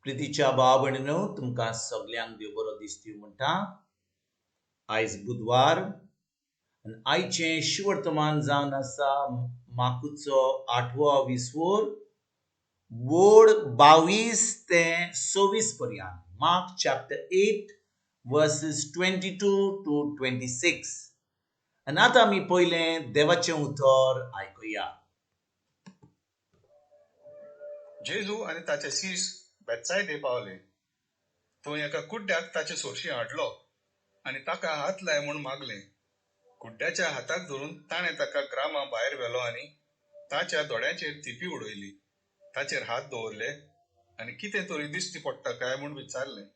प्रितीच्या भाव भयणीनो, तुमकां सगल्यांक देव बरो दिसती म्हणटा. आयज बुधवार आनी आयचें शिवर्तमान जावन आसा माकुचो आठवो विसवोर बोर्ड 22 ते 26 पर्यंत. Mark chapter 8 verses 22 to 26. आनी आतां आमी पयलें देवाचें उतर आयकुया. जेजू आनी ताचे शीस बेतसायदे पावले. थंय एका कुड्ड्याक ताचे सोरशी हाडलो आनी ताका हात लाय म्हूण मागलें. कुड्ड्याच्या हाताक धरून ताणें ताका ग्रामा भायर व्हेलो आनी ताच्या दोळ्यांचेर थिपी उडयली, ताचेर हात दवरले आनी कितें तरी दिश्टी पडटा काय म्हूण विचारलें.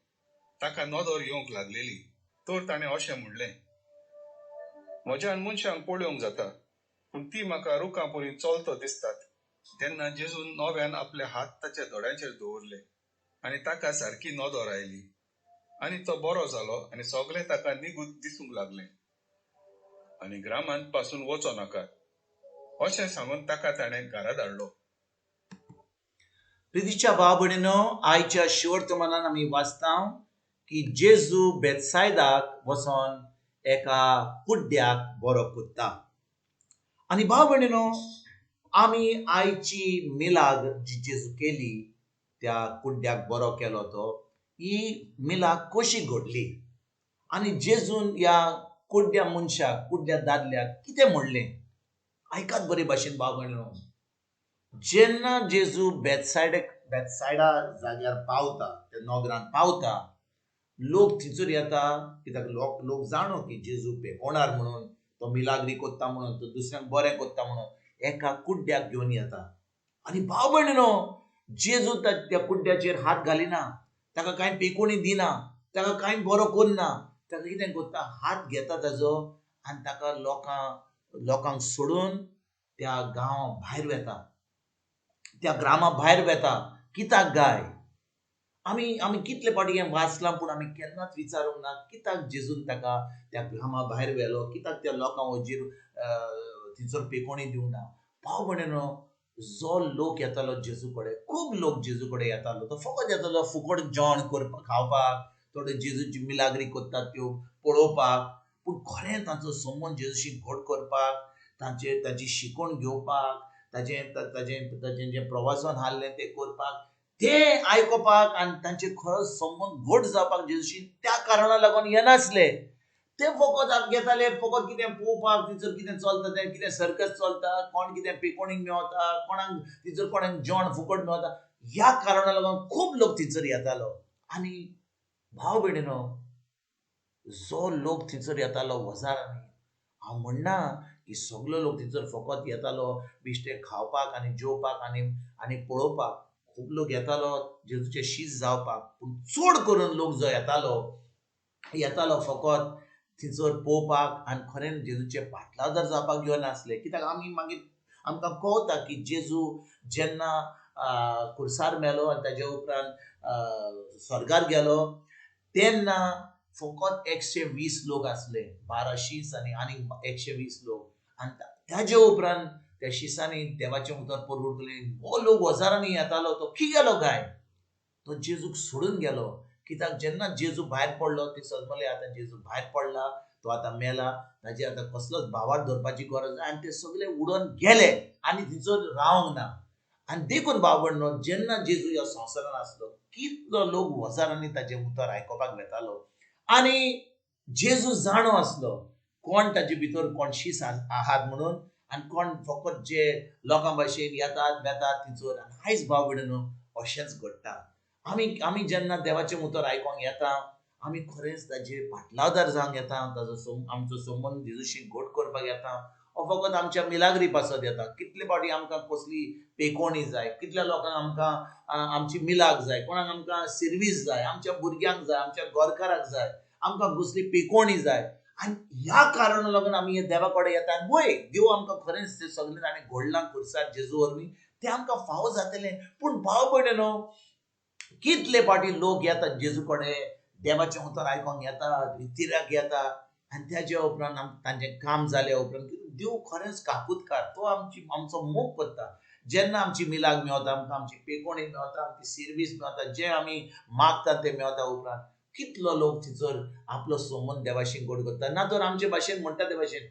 ताका नदर येवंक लागलेली तर ताणें अशें म्हणलें, म्हज्यान मनशांक पळोवंक जाता, पूण ती म्हाका रुखां परी चलतो दिसतात. तेन्ना जेजून नव्यान आपले हात ताच्या दोळ्यांचेर दवरले आनी ताका सारकी नदर आयली आनी तो बरो जालो आनी सगळें ताका निगूत दिसूंक लागलें. आनी ग्रामांत पासून वचो नाका अशें सांगून ताका ताणें घरा धाडलो. प्रितीच्या भाव भयणीनो, आयच्या शिवर्तमानान आमी वाचता की जेजू बेतसायदाक वचोन एका कुड्ड्याक बरो कोत्ता. आनी भाव भयणीनो, आमी आयची मिलाग जी जेजू केली, त्या कुड्ड्याक बरो केलो तो, ही मिलाग कशी घडली आनी जेजून ह्या कुड्ड्या मनशाक, कुड्ड्या दादल्याक कितें म्हणलें, आयकात बरे भाशेन भाव भयणीनो. जेन्ना जेजू बेतसायडा जाग्यार पावता, त्या नगरान पावता, लोक थंयसर येता कित्याक लोक जाणो की जेजू पेकोणार म्हणून, तो मिलाग्री कोत्ता म्हणून, तो दुसऱ्यांक बरें कोत्ता म्हणून एका कुड्ड्याक घेवन येता. आनी भाव भयणीनो, जेजू त्या कुड्ड्याचेर हात घालिना, ताका कांय पेकोणी दिना, ताका कांय बरो करना, ताका कितें कोत्ता, हात घेता ताजो आनी ताका लोकांक सोडून त्या गांवा भायर वेता, त्या ग्रामा भायर वेता. कित्याक गाय? आमी आमी कितले फावटी हें वाचलां, पूण आमी केन्नाच विचारूंक ना कित्याक जेजून ताका त्या ग्रामा भायर व्हेलो, कित्याक त्या लोकां वजीर थंयसर पेकोणी दिवंक ना. भाव भयणीनो, जो लोक येतालो जेजू कडेन, खूब लोक जेजू कडेन येतालो, तो फकत येतालो फुकट जेवण करपाक, खावपाक, थोडे जेजूची मिलाग्री करतात त्यो पळोवपाक, पूण खरें तांचो संबंद जेजूशी घट करपाक, तांची शिकवण घेवपाक, ताजें ताजें ताजें जें प्रवासन हाडलें तें करपाक, तें आयकुपाक आनी तांचे खरो संबंद घट जावपाक जेजूशी त्या कारणाक लागून येनासले. ते फकत घेताले फकत कितें पळोवपाक, थंयसर कितें चलता तें, कितें सर्कस चलता, कोण कितें पेकोणीक मेवता, कोणाक थंयसर कोणाक जेवण फुकट मेवता, ह्या कारणाक लागून खूब लोक थंयसर येतालो. आनी भाव भयणीनो, जो लोक थंयसर येतालो हजारांनी, हांव म्हणना की सगलो लोक थंयसर फकत येतालो बेश्टे खावपाक आनी जेवपाक आनी आनी पळोवपाक. खूब लोक येतालो जेजूचे शीस जावपाक, पूण चड करून लोक जो येतालो येतालो फकत थंयसर पळोवपाक आनी खरें जेजूचे पाटलावदार जावपाक येनासले. कित्याक आमी मागीर आमकां कळटा की जेजू जेन्ना खुर्सार मेलो आनी ताजे उपरांत स्वर्गार गेलो तेन्ना फकत 120 लोक आसले, 12 शीस आनी आनीक 120 लोक. आनी ताजे उपरांत त्या शिसांनी देवाचें उतर परगट केलें. हो लोक हजारांनी येतालो, तो खी गेलो काय? तो जेजूक सोडून गेलो. कित्याक जेन्ना जेजू भायर पडलो ते समजले आतां जेजू भायर पडला, तो आतां मेला, ताजे आतां कसलोच भावार्थ धरपाची गरज ना. आनी ते सगळे उडोन गेले आनी थंयसर रावंक ना. आनी देखून भाव भयणीनो, जेन्ना जेजू ह्या संवसारान आसलो कितलो लोक हजारांनी ताजें उतर आयकुपाक वेतालो. आनी जेजू जाणो आसलो कोण ताजे भितर कोण शीस आहात म्हणून आनी कोण फकत जे लोकां भाशेन येतात वेतात थंयसर. आनी आयज भाव भयणीनो अशेंच घडटा. आमी आमी जेन्ना देवाचें उतर आयकोंक येता, आमी खरेंच ताजे पाटलावदार जावंक येता, ताजो आमचो संबंद जेजूशी घट करपाक येता, हो फकत आमच्या मिलाग्री पासत येता. कितले फावटी आमकां कसली पेकोणी जाय, कितल्या लोकांक आमकां आमची मिलाग जाय, कोणाक आमकां सिर्वीस जाय, आमच्या भुरग्यांक जाय, आमच्या गोरकाराक जाय, आमकां कसली पेकोणी जाय. आनी ह्या कारणाक लागून आमी हे देवा कडेन येता. आनी वय देव आमकां खरेंच तें सगळें ताणें घडलां खुर्सार जेजू वरवीं, तें आमकां फावो जातलें. पूण भाव भयणीनो, कितले फावटी लोक येतात जेजू कडेन, देवाचें उतर आयकोंक येतात, रितिराक येता आनी ताजे उपरांत तांचें काम जाल्या उपरांत देव खरेंच काकुतकार, तो आमचो मोग करता. जेन्ना आमची मिलाग मेवता, आमकां आमची पेकोणी मेवता, आमची सिर्वीस मेवता, जें आमी मागता तें मेवता उपरांत कितलो लोक थंयसर आपलो संबंद देवाशी गोड करता. ना तर आमचे भाशेन म्हणटा ते भाशेन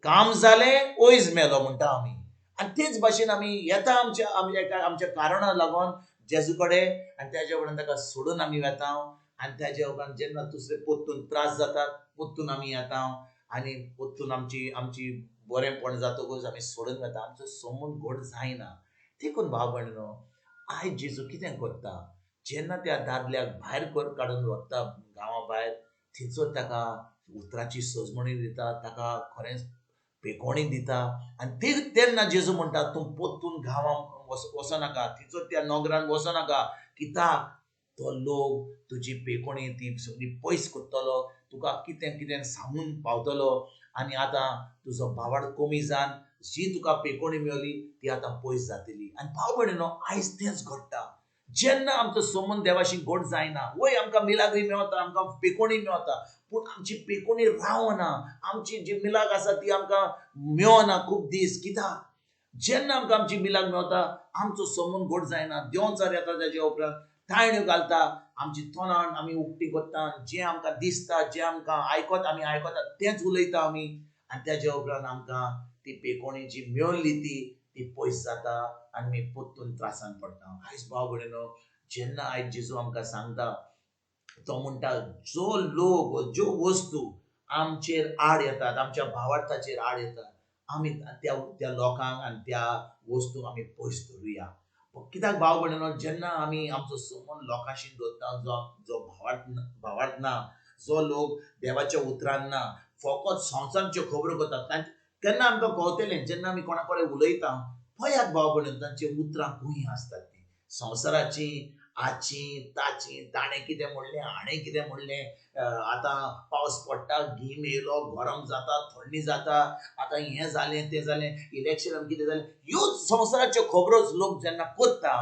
काम जालें वयज मेलो म्हणटा आमी. आनी तेच भाशेन आमी येता आमच्या आमच्या आमच्या कारणां लागून जेजू कडेन आनी तेज्या उपरांत ताका सोडून आमी वेता. आनी तेज्या उपरांत जेन्ना दुसरे पोत्तून त्रास जातात पोत्तून आमी येता आनी पोत्तून आमची आमची बरेंपण जातकूच आमी सोडून वता. आमचो संबंद घट जायना. देखून भाव भयणीनो, आयज जेजू कितें करता, जेन्ना त्या दादल्याक भायर काडून व्हरता गांवा भायर, थंयसर ताका उतराची सजमणी दिता, ताका खरेंच पेकोणी दिता. आनी ते तेन्ना जेजू म्हणटा, तूं पोत्तून गांवांत वचनाका, थंयसर त्या नगरान वचनाका, कित्याक तो लोक तुजी पेकोणी ती सगळी पयस करतलो, तुका कितें कितें सांगून पावतलो आनी आतां तुजो भावार्थ कमी जावन जी तुका पेकोणी मेवली ती आतां पयस जातली. आनी भाव भयणीनो, आयज तेंच घडटा. जेन्ना आमचो संबंद देवाशी घट जायना, वय आमकां मिलाग्री मेवता, आमकां पेकोणी मेवता, पूण आमची पेकोणी रावना, आमची जी मिलाग आसा ती आमकां मेवना खूब दीस. कित्याक जेन्ना आमकां आमची मिलाग मेवता आमचो संबंद घट जायना. देंवचार येता, तेज्या उपरांत ताळण्यो घालता, आमची तोंडान आमी उक्ती करता, जें आमकां दिसता, जें आमकां आयकत आमी आयकता तेंच उलयता आमी. आनी तेज्या उपरांत आमकां ती पेकोणी जी मेवली ती ती पयस जाता आनी आमी पोत्तून त्रासान पडटा. आयज भाव भयणीनो, जेन्ना आयज जेजू आमकां सांगता, तो म्हणटा जो लोक ज्यो वस्तू आमचेर आड येतात, आमच्या भावार्थाचेर आड येतात, आमी त्या त्या लोकांक आनी त्या वस्तूंक आमी पयस धरुया. कित्याक भाव भयणीनो, जेन्ना आमी आमचो संबंद लोकांशी दवरता जो जो भावार्थ भावार्थ ना, जो लोक देवाच्या उतरान ना, फकत संवसारच्यो खबरो करतात, तेन्ना आमकां कळटलें जेन्ना आमी कोणा कडेन उलयता, पळयात भाव भयणीनो, तांची उतरां खंय आसतात ती संवसाराची, आची ताची, ताणें कितें म्हणलें, हाणें कितें म्हणलें, आतां पावस पडटा, गीम येयलो, गरम जाता, थंडी जाता, आतां हें जालें तें जालें, इलेक्शनान कितें जालें, ह्यो संवसाराच्यो खबरोच लोक जेन्ना करता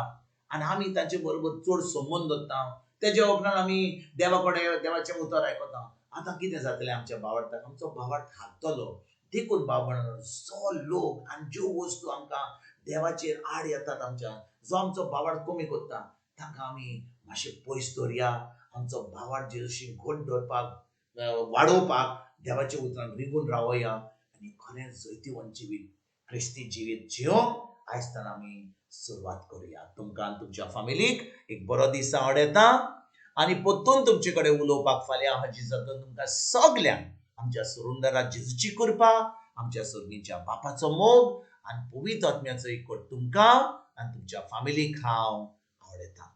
आनी आमी तांचे बरोबर चड संबंद दवरता, तेज्या उपरांत आमी देवा कडेन देवाचें उतर आयकता. आतां कितें जातलें आमच्या भावार्थाक? आमचो भावार्थ हालतलो. देखून भाव भयणीनो, जो लोक आनी ज्यो वस्तू आमकां देवाचेर आड येतात, आमच्या जो आमचो भावार्थ कमी करता, तांकां आमी मातशें पयस दवरया. आमचो भावार्थ जेजूशी घट दवरपाक, वाडोवपाक देवाच्या उतरान रिगून रावया आनी खरेंच जैतिवंत जिवीत, क्रिस्ती जिवीत जियोंक आयजताना आमी सुरवात करुया. तुमकां आनी तुमच्या फामिलीक एक बरो दीस हांव आवडयता आनी पोत्तून तुमचे कडेन उलोवपाक फाल्यां हाजी जातून तुमकां सगल्यांक आमच्या सुरुंदरा जेजूची कृपा, आमच्या सर्गीच्या बापाचो मोग आनी पवित्र आत्म्याचो एकवट तुमकां आनी तुमच्या फामिलीक हांव आवडयता.